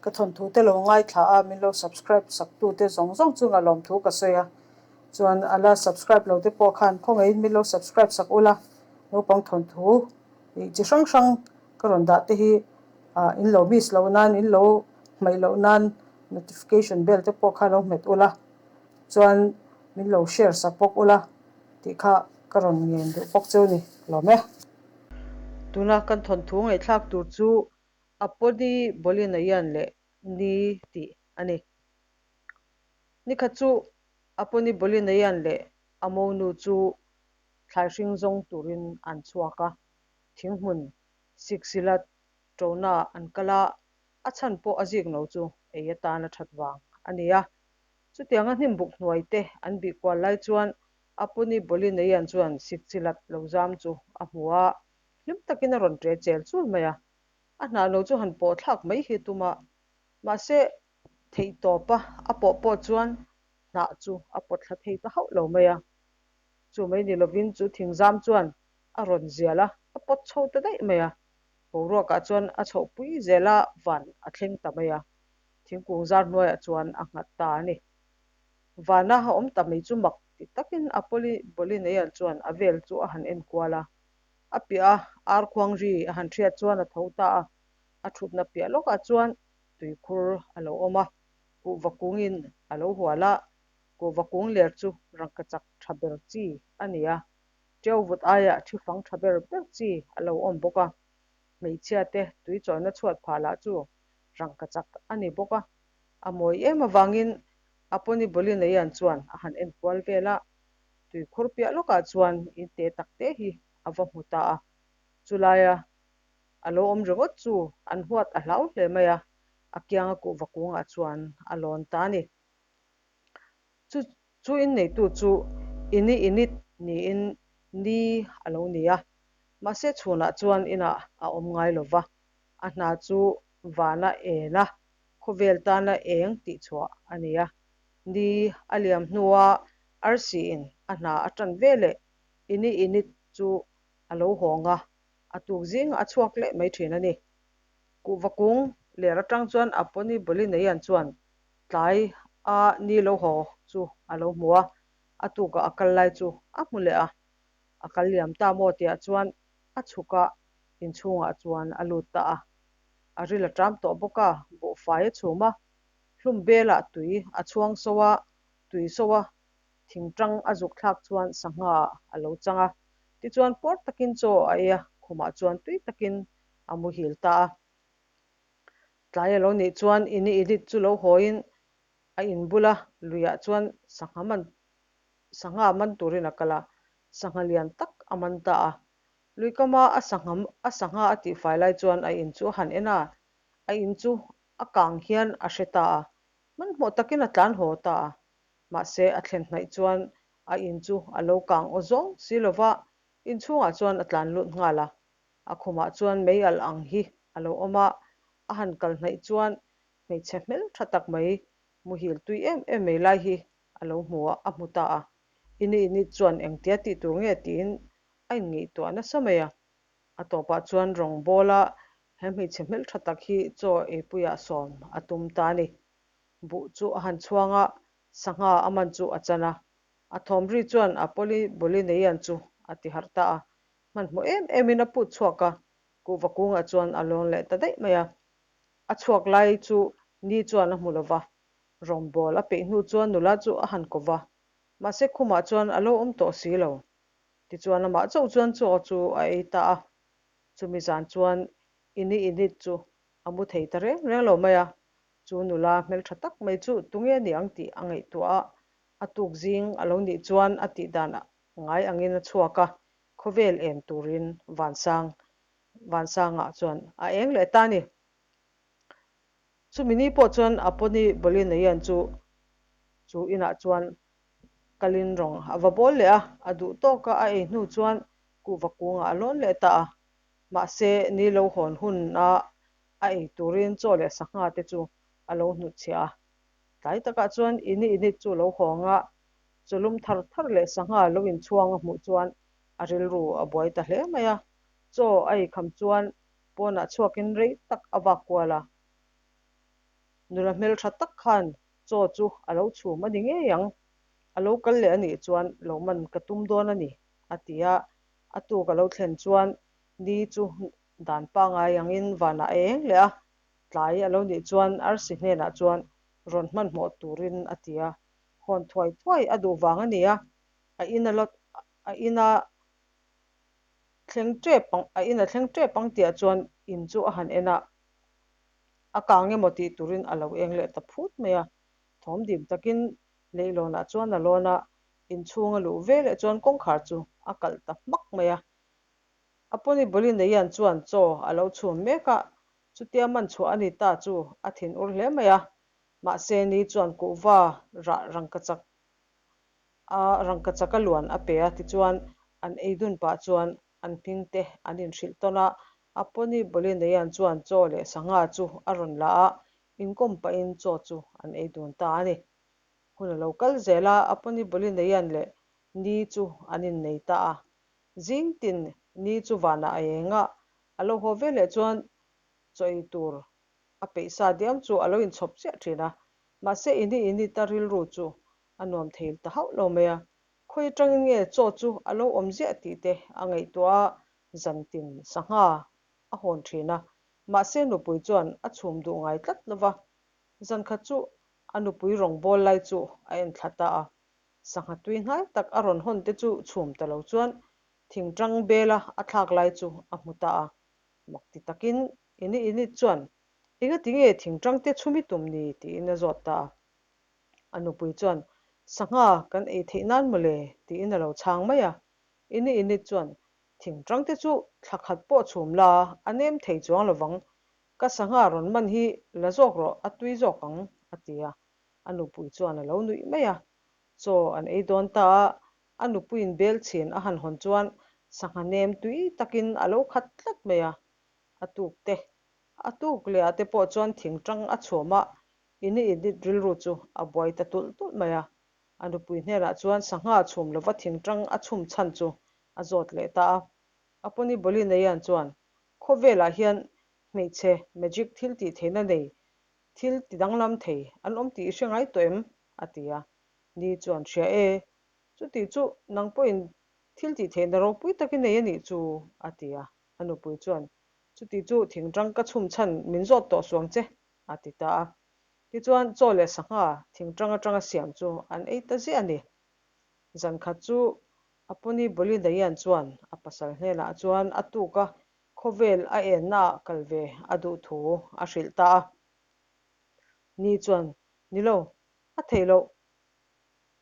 Ka thawnthu te lo ngaithla a, min lo subscribe sak tu te zawng zawng chunga lawmthu ka sawi a. Chuan a la subscribe lo te pawh khan khawngaihin min lo subscribe sak ula, naupang thawnthu ih chi hrang hrang ka rawn dah te hi ah in lo miss loh nan, in lo hmaih loh nan notification bell te pawh kha lo hmet ula, chuan min lo share sak bawk ula tih kha ka rawn ngen duh bawk cheu ni lawm e. Tuna kan thawnthu ngaihthlak tur chu Apodi Bolinayan leh Ni tih a ni. Nikhat chu Aponi Bolinayan leh a monu chu thlai hring zawng turin an chhuak a, thinghmun Siksila ṭona an kal a, a chhan pawh a zik no chu ei atan a ṭhat vang a ni a. Chutianga hnimbuk hnuai te an bih kual lai chuan Aponi Bolinayan chuan Siksilat lo zam chu a hmu a, hlim takin a rawn ṭe chel chul mai a. A hnah lo chu han pawh thlak mai hi tum a, mahse theih tawpa a pawh pawh chuan hnah chu a pawt thla thei ta hauh lo mai a. Chu mai ni lovin chu thingzam chuan a rawn zial a, a pawt chho ta daih mai a. Boruakah chuan a chhoh pui zel a, van a thleng ta mai a. Thingkung zar hnuaiah chuan a nghat ta a ni. Vana a awm ta mai chu mak ti takin a pawli Bawlineian chuan a vel chu a han en kual a. A piah a ar khuang ri a han hriat chuan a tho ta a, a thutna piah lawkah chuan tuikhur a lo awm a, kuhva kungin a lo hual a, kuhva kung ler chu rangkachak tha ber chi a ni a, teu vut aiah thi fang tha ber ber chi a lo awm bawk a, hmeichhia te tui chawina chhuat phah lah chu rangkachak a ni bawk a, a mawi em avangin a pawni Bolineian chuan a han enkual vel a. Tuikhur piah lawkah chuan in te tak te hi a va hmu ta a, chulaia a lo awm ringawt chu an huat a hlau hle mai a, a kianga kuhva kungah chuan a lawn ta a ni. Chu chu inneitu chu ini init niin ni a lo ni a, mahse chhunah chuan inah a awm ngai lo va, a hna chu vana en a, khawvel tana eng tih chhuah a ni a. Ni a liam hnua Arsiin a hna a ṭan ve leh ini init chu a lo hawng a, a tuk zingah a chhuak leh mai ṭhin a ni. Kuhva kung ler aṭang chuan a pawni Bolineian chuan tlai a ni lo haw chu a lo hmu a, a tukah a kal lai chu a hmu leh a. A kal liam ta maw tihah chuan a chhuk a, inchhungah chuan a lut ta a. A ril a ṭam tawh bawk a, buhfai a chhum a, hlum belah tui a chhuang so a, Tui soa thingtang a zuk thlak chuan sangha a lo chang a, tichuan puar takin chaw a ei a, khumah chuan tui takin a muhil ta a. Tlai a lo nih chuan ini Edith chu lo hawiin a in bula luiah chuan sangha man sangha man turin a kal a, sangha lian tak a man ta a. Lui kama a sangha a sangha a tihfai lai chuan a in chu a han en a, a in chu a kang hian a hre ta a, Hmanhmawh takin a tlan haw ta a, mahse a thlen hnaih chuan a in chu a lo kang aw zawng si lo va, inchhungah chuan a tlan lut nghal a. A khumah chuan mei alh ang hi a lo awm a, a han kal hnaih chuan hmeichhe hmel tha tak mai muhil tui em em mai lai hi a lo hmu a, a hmu ta a. Ini ini chuan engtia tih tur nge tiin a inngaihtuah nasa mai a. A tawpah chuan rawngbawla he hmeichhe hmeltha tak hi chaw eipuiah sawm a tum ta a ni. Buh chu a han chhuang a, sangha a man chu a chan a. A thawm ri chuan a pawli bawli neian chu a ti harh ta a. Hmanhmawh em emin a put chhuak a, kuhva kungah chuan a lawn leh ta daih mai a. A chhuak lai chu ni chuan a hmu lo va, rawngbâwl a peih hnu chuan nula chu a han ko va, mahse khumah chuan a lo awm tawh si lo. Tichuan amah chauh chuan chaw chu a ei ta a, chumi zan chuan ini init chu a mu thei ta reng reng lo mai a, chu nula hmeltha tak mai chu tunge ni ang tih a ngaihtuah a, a tuk zing a lo nih chuan a tih dan ngai angin a chhuak a, khawvel em turin Vansang Vansangah chuan a eng leh ta a ni. Chumi ni pawh chuan a pawni Bolineian chu chu inah chuan Kalin rawng a va bawl leh a, a duh tawk a, a ei hnu chuan kuhva kungah a lawn leh ta a. Mahse, ni lo hawn huna a ei turin chaw leh sangha te chu a lo hnutchhiah a. Tlai takah chuan ini init chu lo hawng a, chawlum thar thar leh sangha lo inchhuang a hmuh chuan a rilru a buai ta hle mai a. Chaw a ei kham chuan pawnah chhuakin rei tak a vak kual a. Nula hmeltha tak khan chaw chu a lo chhum a ni ngei ang. A lo kal leh a nih chuan lo man ka tum dawn a ni, a ti a. A tuk a lo thlen chuan ni chu dan pangai angin vanah a eng leh a, tlai a lo nih chuan arsi hnenah chuan rawn hmanhmawh turin a ti a. Hawn thuai thuai a duh vang a ni a, a ina a ina thleng tep ang a ina thleng tep ang tihah chuan in chu a han en a, a kang emaw tih turin a lo eng leh ta phut mai a. Thawm dim takin leihlawnah chuan a lawn a, inchhung a luh veleh chuan kawngkhar chu a kalh ta hmak mai a. A pawni Bawlineian chuan chaw a lo chhum mek a, chutia man chhuah a ni ta chu a thin ur hle mai a. Mahse ni chuan kuhva rah rangkachak a rangkachak a luan a pe a, tichuan an ei dun pah chuan an hming te an inhrilh tawn a. A pawni Bawlineian chuan chaw leh sangha chu a rawn la a, inkawm pahin chaw chu an ei dun ta a ni. Hun a lo kal zel a, a pawni Bawlineian leh ni chu an innei ta a. Zing tin ni chu vanah a eng a, a lo haw veleh chuan chaw ei tur a peih sa diam chu a lo inchhawp chiah thin a. Mahse ini ini ta rilru chu a nuam thei ta hauh lo mai a, khawi atangin nge chaw chu a lo awm ziah tih te a ngaihtuah a, zantin sangha a hawn thin a. Mahse nupui chuan a chhum duh ngai tlat lo va, zankhat chu a nupui rawngbâwl lai chu a en thla ta a. Sangha tui hnai tak a rawn hawn te chu chhum ta lo chuan thingtang bela a thlak lai chu a hmu ta a. Mak ti takin ini ini chuan, Engati nge thingtang te chhum i tum ni? tiin a zawt ta a. A nupui chuan, Sangha kan ei theih nan mawle? tiin a lo chhang mai a. Ini ini chuan, Thingtang te chu thla khat pawh chhum la, a nem thei chuang lovang. Ka sangha rawn man hi la zawk rawh, a tui zawk ang, a ti a. A nupui chuan a lo nuih mai a. Chaw an ei dawn ta a, a nupuiin bel chhin a han hawn chuan sangha nem tui takin a lo khat tlat mai a. A tuk te, a tuk leh ah te pawh chuan thingtang a chhum a, ini init rilru chu a buai ta tulh tulh mai a. A nupui hnenah chuan sangha chhum lova thingtang a chhum chhan chu a zawt leh ta a. A pawni Bolineian chuan, Khawvelah hian hmeichhe magic thil tih theihna nei Thil ti danglam thei an awm tih i hre ngai tawh em? a ti a. Ni chuan hria e, chutih chu nang pawhin thil tih theihna ropui tak i nei a nih chu, a ti a. A nupui chuan, Chutih chu thingtang ka chhum chhan min zawt tawh suang che, a ti ta a. Tichuan chaw leh sangha thingtang atanga siam chu an ei ta ziah a ni. Zankhat chu a pawni Bawlinayan chuan a pasal hnenah chuan a tuk a, Khawvel a ennaah kal ve a duh thu a hrilh ta a. Ni chuan, Ni lo, a theih loh.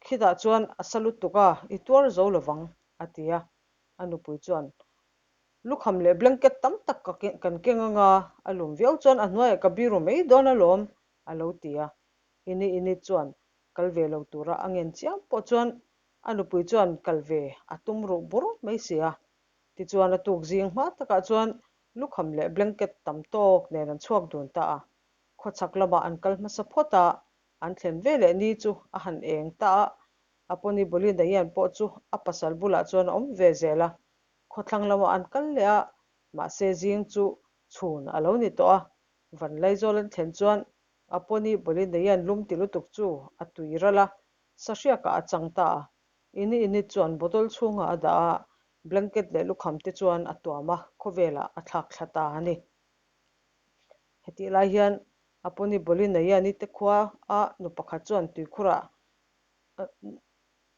Khitah chuan a sa lutuk a, i tuar zo lovang, a ti a. A nupui chuan, Lukham leh blanket tam tak ka kan keng anga, a lum viau chuan a hnuaiah ka biru mai dawn alawm, a lo ti a. Ini ini chuan kal ve lo tura a ngen chiam pawh chuan a nupui chuan kal ve a tum ruh bur mai si a. Tichuan a tuk zing hma takah chuan lukham leh blanket tam tawk nen an chhuak dun ta a. Khawchhak lamah an kal hmasa phawt a, an thlen veleh ni chu a han eng ta a. A pawni Bolinayan pawh chu a pasal bulah chuan a awm ve zel a. Khawthlang lamah an kal leh a, mahse zing chu chhun a lo ni tawh a. Vanlaizawl an thlen chuan a pawni Bolinayan lum ti lutuk chu a tui ral a, sahriakah a chang ta a. Ini ini chuan bottle chhungah a dah a, blanket leh lukham te chuan a tuam a, khawvelah a thlak thla ta a ni. Hetih lai hian a pawni Bolinayani te khua a nu pakhat chuan tuikhurah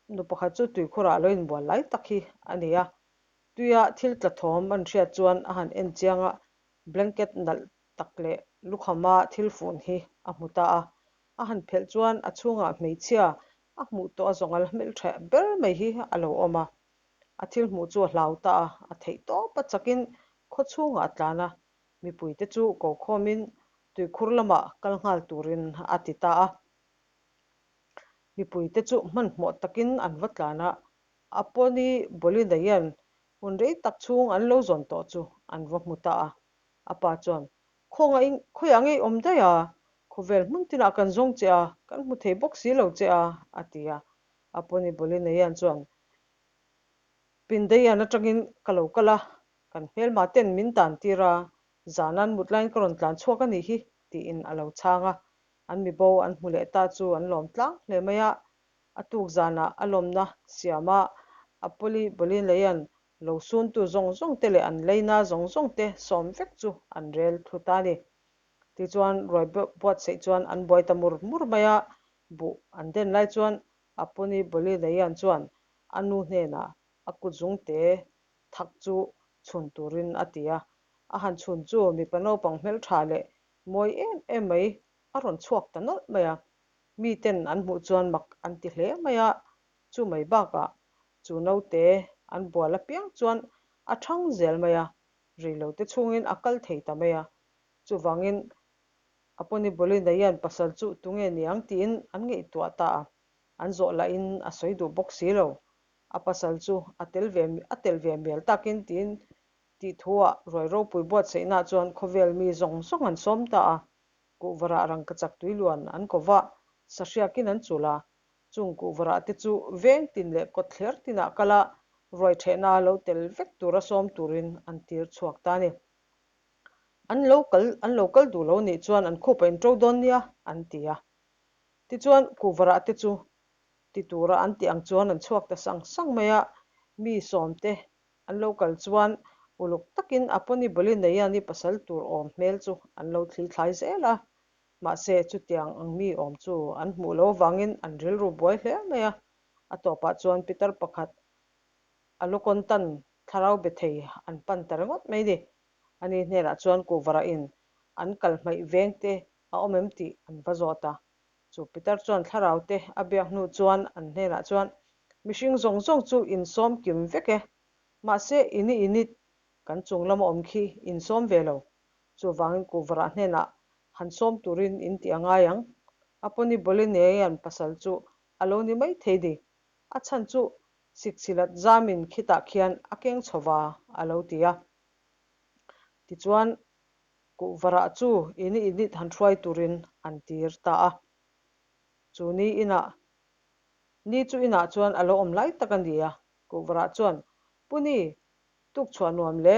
nu pakhat chu tuikhurah a lo inbual lai tak hi a ni a. Tuia thil tla thawm an hriat chuan a han en chiang a, blanket nalh tak leh lukhama thil fun hi a hmu ta a. A han phelh chuan a chhungah hmeichhia a hmuh tawh a zawngal hmeltha ber mai hi a lo awm a. A thil hmuh chu a hlau ta a, a theih tawp a chakin khaw chhungah a tlan a, mipuite chu ko khawmin tuikhur lamah kal nghal turin a ti ta a. Mipuite chu hmanhmawh takin an va tlan a, a pawni Bolinayan hun rei tak chhung an lo zawn tawh chu an va hmu ta a. A pa chuan, Khawngaih khawiah ngei awm daih a, khawvel hmun tinah kan zawng che a, kan hmu thei bawk si lo che a, a ti a. A pawni Bolinayan chuan, Pindaian atangin ka lo kal a, kan hmelma ten min tan tir a, zanan mut laiin ka rawn tlan chhuak a nih hi, tiin a lo chhang a. An mibo an hmu leh ta chu an lawm tlang hle mai a. A tuk zanah a lawmna siama a pawli bawlin leian lo suntu zawng zawng te leh an leina zawng zawng te sawm vek chu an rel thlu ta a ni. Tichuan ruai buatsaih chuan an buai ta mur mur mai a, buh an den lai chuan a pawni bawli leian chuan a nu hnenah a kutzungte thak chu chhun turin a ti a. A han chhun chu mipa naupang hmeltha leh mawi em em mai a rawn chhuak ta nawlh mai a. Miten an hmuh chuan mak an ti hle mai a, chu mai bakah chu naute an bual apiang chuan a thang zel mai a, reilote chhungin a kal thei ta mai a. Chuvangin a pawni Bolina hian pasal chu tunge niang tiin an ngaihtuah ta a, an zawh lahin a sawi duh bawk si lo. A pasal chu a tel ve a tel ve mial takin tiin tih thuah ruai ropui buatsaihnaah chuan khawvel mi zawng zawng an sawm ta a. Kuhvarah rangkachak tuiluan an ko va, sahriakin an chul a. Chung kuhvarah te chu veng tin leh kawtthler tinah kal a, ruai thehna lo tel vek tura sawm turin an tir chhuak ta a ni. An lo kal an lo kal duh lo nih chuan an khup a inṭo dawn nia, an ti a. Tichuan kuhvarah te chu ti tura an tih ang chuan an chhuak ta sang sang mai a, mi sawmte an lo kal chuan uluk takin a pawni bawli neiani pasal tur awm hmel chu an lo thli thlai zel a. Mahse, chutiang ang mi awm chu an hmuh lo avangin an rilru buai hle mai a. A tawpah chuan pitar pakhat a lukawn tan thlarau be thei an pan ta ringawt mai ni. Ani hnenah chuan kuhvarah in an kal hmaih veng te a awm em tih an va zawt a. Chu pitar chuan thlarau te a biak hnu chuan an hnenah chuan, Mihring zawng zawng chu in sawm kim vek e. Mahse, ini init kan chung lama awm khi in sawm ve lo. Chuvangin kuhvarah hnenah han sawm turin in tih a ngai ang. A pawni Bolineian pasal chu a lo ni mai thei ni. A chhan chu Siksilat zamin khitah khian a keng chho va, a lo ti a. Tichuan, kuhvarah chu ini init han hruai turin an tir ta a. Chu ni inah, ni chu inah chuan a lo awm lai tak a ni a. Kuhvarah chuan, Pu Ni, tuk chhuah nuam le.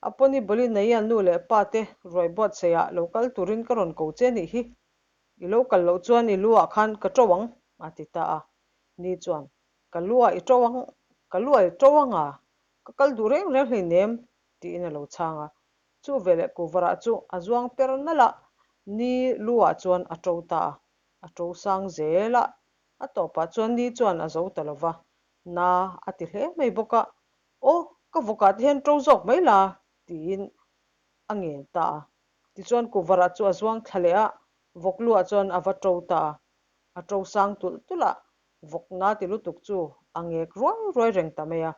A pawni bawli nei a nu leh pa te ruai buatsaihah lo kal turin ka rawn ko che nih hi. I lo kal loh chuan i lu ah khan ka ṭo ang, a ti ta a. Ni chuan, Ka lu ah i ṭo ang, ka lu ah i ṭo ang a, ka kal duh reng reng hleinem, tiin a lo chhang a. Chu veleh kuvarah chu a zuang per nalh a, ni lu ah chuan a ṭo ta a. A ṭo sang zel a, a tawpah chuan ni chuan a zo ta lo va, na a ti hle mai bawk a. Aw, ka vawkah te hian ṭo zawk mai la, tiin a ngen ta a. Tichuan kuvarah chu a zuang thla leh a, vawk lu ah chuan a va ṭo ta a. A ṭo sang tulh tulh a, vawk na ti lutuk chu a ngek ruai ruai reng ta mai a.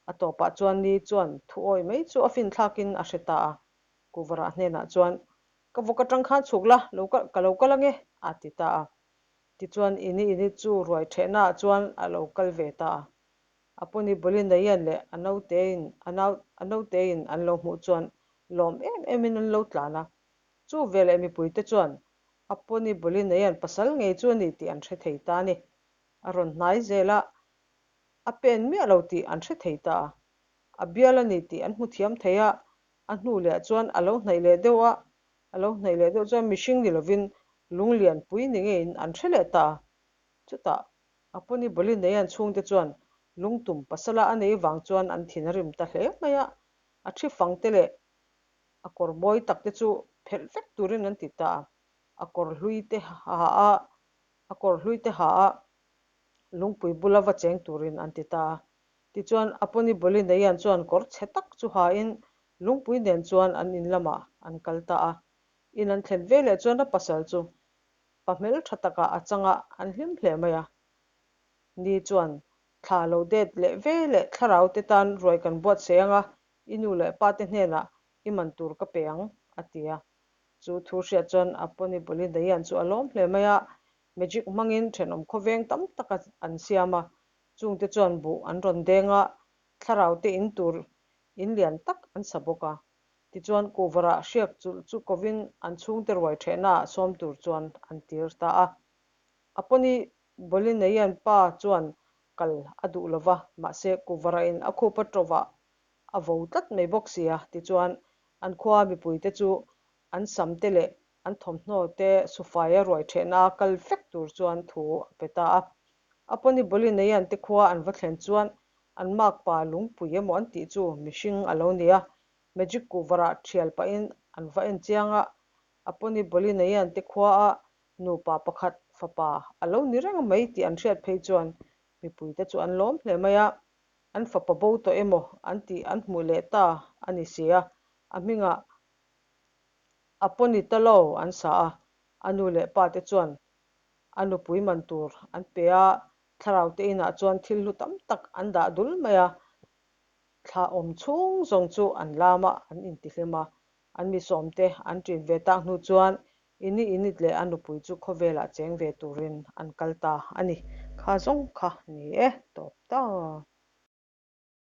A tawpah chuan ni chuan thu awih mai chu a fin thlakin a hre ta a. Kuvarah hnenah chuan, Ka vawk atang khan chhuk la, lo kal, ka lo kal ange, a ti ta a. Tichuan ini ini chu ruai thehnaah chuan a lo kal ve ta a. A pawni bawli Nayan leh a nautein a nau a nautein an lo hmuh chuan lawm em emin an lo tlan a. Chu veleh mipuite chuan a pawni bawli Nayan pasal ngei chu a ni tih an hre thei ta a ni. A rawn hnai zel a, a pen miah lo tih an hre thei ta a. A bial a ni tih an hmu thiam thei a, a hnu leh chuan a lo hnaih leh deuh a, a lo hnaih leh deuh chuan mihring ni lovin lunglian pui ni ngeiin an hre leh ta a. Chutah A pawni bawli nei an chhungte chuan lungtum pasala a nei vang chuan an thin a rim ta hle mai a, a thi fang te leh a kawr mawi tak te chu phelh vek turin an ti ta a, a kawr hlui te ha a, a kawr hlui te ha a lungpui bula va cheng turin an ti ta a. Tichuan a pawni bawli nei an chuan kawr chhe tak chu ha in lungpui nen chuan an in lamah an kal ta a. In an thlen veleh chuan a pasal chu Pa hmel tha takah a chang a, an hlim hle mai a. Ni chuan thla lo det leh ve leh thlarau te tan ruai kan buatsaih ang a, i nu leh pa te hnenah i man tur ka pe ang, a ti a. Chu thu hriat chuan a pawni bawli Dayan chu a lawm hle mai a, magic hmangin thenawm khawveng tam tak an siam a, chungte chuan buh an rawn deng a, thlarau te in tur in lian tak an sa bawk a. Tichuan kuhvarah hriak chulh chu kovin an chhungte ruai thehnaah sawm tur chuan an tir ta a. A pawni Bolineian pa chuan kal a duh lo va, mahse kuhvarahin a khupa ṭovah a vo tlat mai bawk si a. Tichuan an khua mipuite chu an sam te leh An thawmhnaw te sufaia ruai ṭhehna a kal vek tur chuan thu a pe ta a. Aponibawlineian te khua an va thlen chuan an makpa lungpui emaw an tih chu mihring a lo ni a. Magic kuhvarah ṭhial pahin an va en chiang a, Aponibawlineian te khua a nupa pakhat fapa a lo ni reng mai tih an hriat phei chuan mipuite chu an lawm hle mai a. An fapa bo tawh emaw an tih an hmuh leh ta a ni si a, a hmingah Aponitalo an sa a, a nu leh pa te chuan a nupui man tur an pe a, thlarau te inah chuan thil hlu tam tak an dah dul mai a, thla awm chhung zawng chu an lam a, an intihlim a, an mi sawmte an ṭin ve tak hnu chuan Ini init leh a nupui chu khawvelah cheng ve turin an kal ta a ni. Kha zawng kha ni e, tawp ta.